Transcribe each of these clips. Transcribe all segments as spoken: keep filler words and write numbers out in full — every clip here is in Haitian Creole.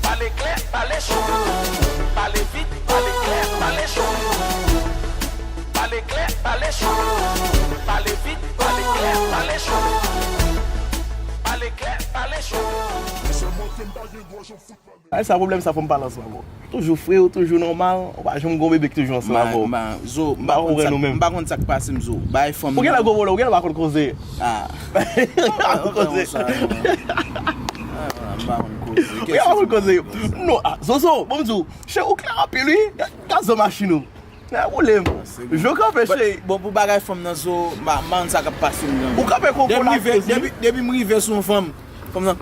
Pale klè, pale cho. Pale vit, pale klè, pale cho. Pale klè, pale cho. Pale vit, pale klè, pale cho. Pale klè, pale cho. Ay, sa pwoblèm sa, fò m pale ansanm avè w. Toujou fre, ou toujou nòmal, ou pa janm gon bebe ki toujou ansanm avè w. Zo, m pa konn sa k pase m, Zo. Bay fanm. Ou genlè gwo vòlè, ou genlè pa konn koze. Ah. Ou pa konn koze. Ah, m pa konn koze. Ou genlè pa konn koze. Non, ah, Zozo, bon, m di w, cheri, ou klè anpil, wi. Gad zò machin ou. Nèg ou lem. Jou kanpe, cheri. Bon, pou bagay fanm nan, Zo, m pa konn sa k ap pase m nan. Ou kanpe kon lakez, wi. Depi, depi m rive sou yon fanm, fanm nan,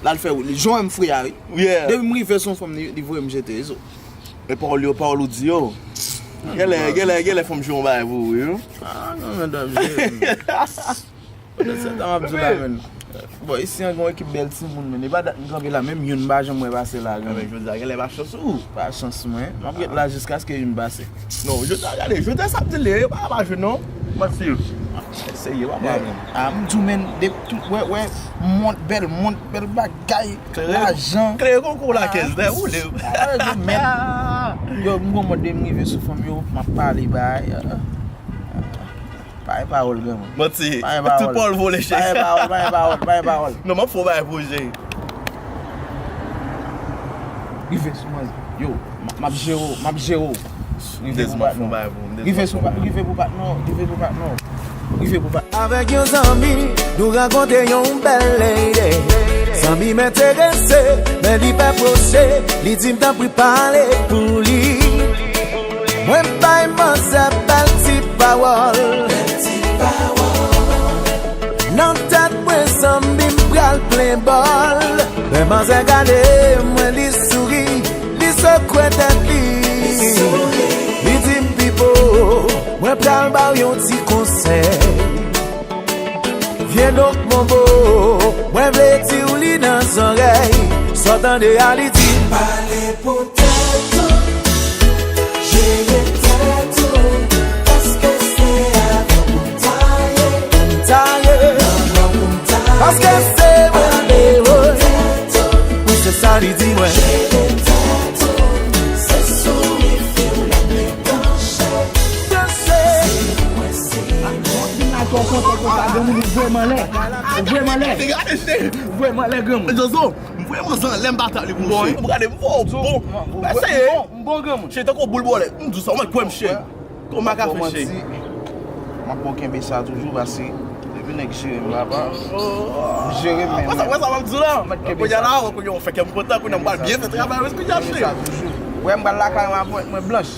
l al fè wout li. Jan m fre a, wi. Yeah. Depi m rive sou yon fanm, li, li voye m jete, Zo. E pawòl yo, pawòl ou di yo. Genlè, genlè, genlè fanm jwe yon bagay pou ou, wi. Ah, non, non, non, jwe. Sèt an m ap di w la, menn. Bon, isi an gen yon ekip bèl timoun, menn. E pa dat m kanpe la, menm youn m pa janm wè pase la, menn. Men jodi a, genlè pa chans ou. Pa chans mwen. M ap ret la jiskaske youn pase. Non, jodi a, gade, jodi a sa ap di l ye, pa, pa jwe non. Manti. Serye, pa pale. Ah, m di w, menn, de, tout, wè, wè, mont, bèl mont, bèl bagay, lajan. Klere kon kou lakez, lè ou lè. Ah, yo, menn. Yo, m gon mòd de m rive sou fanm yo, m ap pale, bay. Pa gen pawòl, granmoun. Manti. Pa gen pawòl. Tout pawòl vole, cheri. Pa gen pawòl, pa gen pawòl, pa gen pawòl. Non, m ap fè w bagay pou ou, cheri. Rive sou mwen. Yo, m, m ap jere w, m ap jere w. Rive pou patnè w. Rive sou pa, rive pou patnè w, rive pou patnè w. Rive pou patnè w. Avèk yon zanmi, nou rankontre yon bèl lady. Zanmi m enterese, men li pè pwoche, li di m tanpri pale pou li. Mwen bay manzè bèl ti pawòl. Nan tèt mwen sanble m pral plen bòl. Lè manzè gade mwen, li souri, li sekwe tèt li. Li di m, "Pipo, mwen pral ba w yon ti konsèy." Vye donk, mon boo, mwen vle di w li nan zòrèy. Sa w tande a, li di, "Pale pou tèt ou, jere tèt ou, paske se avè w pou m ta ye. Pou m ta ye. Nan mwen pou m ta ye. Paske se mwen." Pale pou tèt ou. Wi, se sa li di mwen. Jere tèt ou, se souri fi w la mwen branche. Branche. Vin la, to kontan konsa, granmoun, ou vrèman lè. Ou vrèman lè. Gade, cheri. Ou vrèman lè, granmoun. Zozo, m vrèman zanlè, m pa ta li pou mwen. Bon, gade, m fò, bon. Bon, m bon, granmoun. Cheri, tankou boul bòlè. M di w sa, ou mèt kwè m, cheri. Kòman ka fè, cheri? M ap bon kenbe sa toujou, paske depi nèg jere m, papa. M jere m, men. Wè sa, wè sa m ap di w la? Kounye a la, kounye a, ou fè kè m kontan, kounye a m pral byen fè travay, wè, kounye a, cheri. Kenbe sa toujou. Wè, m pral lakay mwen, apwentman blanch.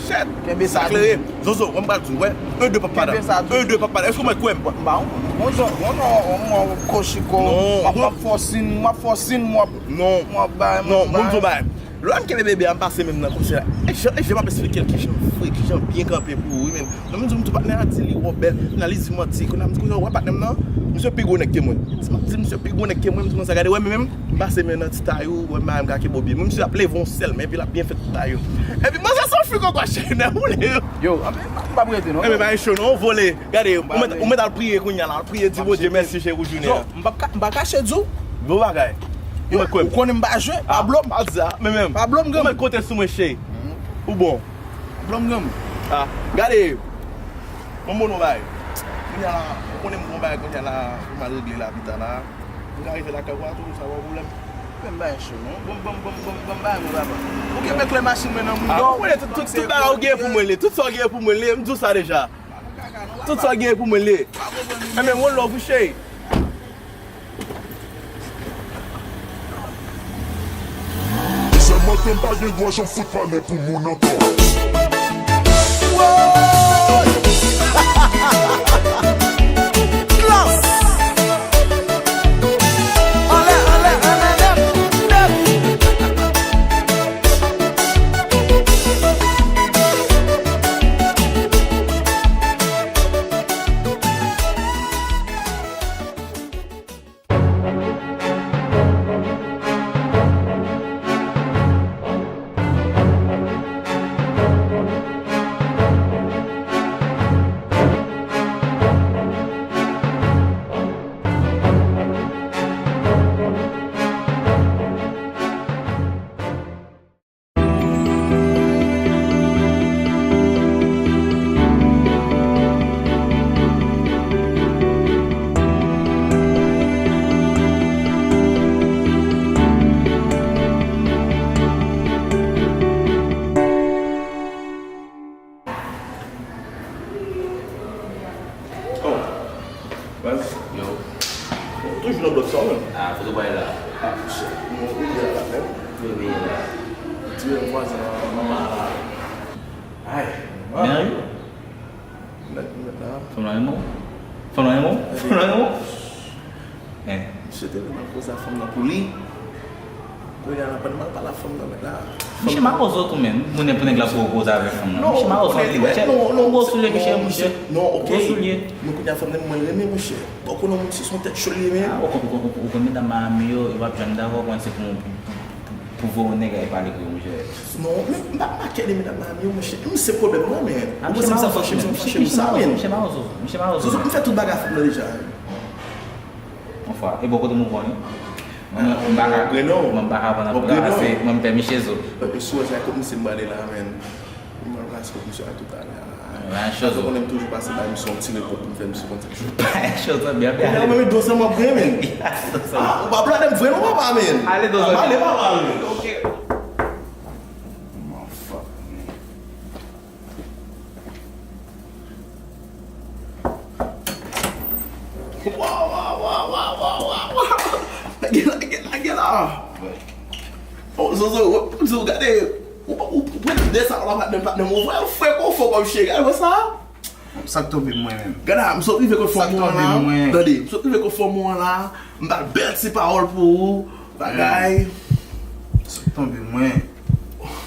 Shit. Kenbe sa klere. Zozo, wè m pral di w, wè. Un, deux, p ap pale. Kenbe sa tou. Un, deux, p ap pale. Èske w mèt kwè m? Ba, yon, yon, yon, yon, yon kochiko. Non. M ap, m ap fòsin, m ap fòsin, m ap, non, m ap bay, non, m ap bay. Bon, m di w bagay. Lè m kenbe bebe a, m pase men m nan kòmsi la. E jan, e jan m ap esplike l kijan m fre, kijan m byen kanpe pou ou, wi, men. Non, m di w, m di w patnè a di li wè w bèl. Kounye a li di manti. Kounye a m di, kounye a, wè patnè m nan, misye pi gwo nèg ke mwen. M di, m di, misye pi gwo nèg ke mwen, m di konsa, gade, wè, men menm, m pase men nan ti tay ou, wè, m pa menm ka kenbe w byen. Mwen, misye ap leve yon sèl men, epi l ap byen fè ti tay ou. Epi, manzè se yon fi kòkòt, cheri, nè, ou leve. Yo, anben, m pa prete, non. Enben, pa cho, non, vole. Gade, ou mèt, ou mèt al priye kounye a la, al priye, di Bondye mèsi, cheri, pou jounen an. M p ap ka-, m pa kache di w. Bon bagay. Yo, ou konnen m pa jwe, pa blo m. Pa di sa, men menm. Pa blo m, granmoun. Ou mèt konte sou mwen, cheri. Ou bon. Blo m, granmoun. Ah, gade. Mwen bon nou bay. Kounye a la, ou konnen m gon bagay kounye a la, pou m al regle la pita la. M ka rive lakay ou a tou, sa pa pwoblèm. Men m bay cho, non. Bon, bon, bon, bon, bon, bay mwen, papa. Ou kenbe klè machin mwen nan men w. Ah, ou konnen tout, tout, tout bagay ou gen pou mwen li. Tout sa ou gen pou mwen li, m di w sa deja. Tout sa gen pou mwen li. Enben, one love wi, cheri. Sèlman ke m pa gen dwa janm fout pale pou moun ankò. Woy! Klass! Anlè, anlè, anlè, nèt, nèt! Toujou nan blòk sa, wi. Ah, foto bay la. Ah, shit. Mwen oblije la, menm. Mwen oblije la. Ti menm vwazen an, manman la. Ay, men an yo. Nèg mwen la. Fanm lan renmen w? Fanm lan renmen w? Fanm lan renmen w? Hein. Misye te vin nan koze a fanm nan pou li. Kounye a, n ap pale a fanm nan, men la. Misye mawozo tou, menm. Moun pou nèg la pou koze avèk fanm nan. Misye mawozo anpil, monchè. Ou gwo soulye, misye, monchè. Non, ok. Gwo soulye. Men kounye a, fanm nan, mwen renmen, monchè. Bon, konnen moun si son tèt cho li ye, men. Ah, ou konn, ou konn, ou konn medam Miami yo, yo p ap janm dakò, konn se pou, pou, pou, pou voye yon nèg al pale pou yo, monchè. Non, men m pa, m pa kè de medam Miami yo, monchè. M se pwoblèm mwen, men. Ah, ou panse m sa fache, m sa fache, m sa, men. Misye mawozo, misye mawozo. Zozo, m fè tout bagay fanm nan deja. Yon fwa, e bò kote m ou pran li? Mwen, mwen, m pa ka, mwen, m pa ka pran nan pran se, mwen, m pè misye zo. Paske si w wè sa kot misye m prale la, men. Mwen, m prale kot misye a toutalè a. Yon cho zo. Konnen m toujou pase bay misye yon ti repòt pou m fè misye konn sa k cho. Yon cho zo, byen, byen. Kounye a, mwen, men dlo sa m ap pran, men. Ah, ou pa blòdè m vre, non, papa, men. Ale, dlo zo. Ale, papa, men. Ok. Motherfucker, man. Waw, waw, waw. Lage la, lage la, lage la. Oh, Zozo, Zozo, gade. Ou, ou, ou pran de sa, ou pa menm pa menm. Ou vre, ou fre kon fò kòm cheri. Gade sa. Sa k tonbe mwen menm. Gade, m sot rive kot fanm ou an la. Tande, m sot rive kot fanm ou an la. M ba l bèl ti pawòl pou ou. Bagay. Sa k tonbe mwen.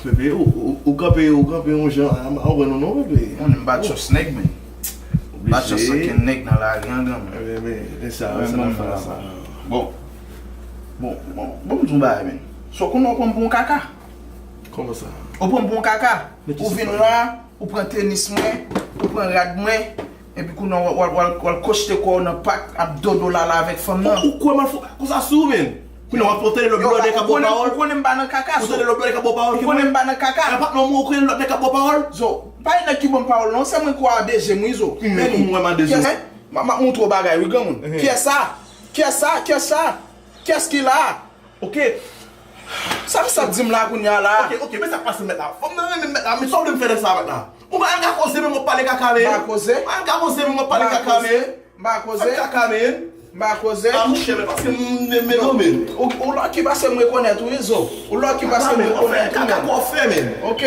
Bebe, ou, ou, ou kanpe, ou kanpe yon jan, m pa konprann ou non, bebe. Mwen, m pa trust nèg, men. M pa trust okenn nèg nan lari an, granmoun. Bebe, e sa, sa nan fè la sa. Bon. Bon, bon, bon, m di yon bagay, men. So, konnen w pran m pou yon kaka? Kòman sa? Ou pran m pou yon kaka? Ou vin la, ou pran tenis mwen, ou pran rad mwen, epi kounye a w al, w al, w al, w al kochte kò w nan pak ap dodo lala avèk fanm nan. Ou, ou kwè m al fè konsa sou ou, men? Kounye a w ap tande lòt blòdè k ap ba w pawòl. Ou konnen m pa nan kaka, Zo. Ou tande lòt blòdè k ap ba w pawòl ki mwen? Ou konnen m pa nan kaka. Nan patnè w, ou konnen lòt nèg k ap ba w pawòl? Zo, pa gen nèg ki ban m pawòl, non, se mwen ki w a de je m, wi, Zo. Men li. Kòman w wè m a de je w? M ap montre w bagay, wi, granmoun. Kiyès sa? Kiyès sa? Kiyès sa? Kiyès ki la? Ok. Sa m sa di m la kounye a la? Ok, ok, men sa k pase mèt la? Fanm nan renmen mèt la, men sa w vle m fè lè sa mèt la? Ou pa ka koze, men w ap pale kaka, men. M pa koze. Ou pa ka koze, men w ap pale kaka, men. M pa koze. Fè kaka, men. M pa koze. A, monchè, men paske m renmen w, men. Ou, ou lucky paske m rekonèt ou, wi, Zo. Ou lucky paske m rekonèt ou, men. Kaka, men, w ap fè kaka, men. Ok.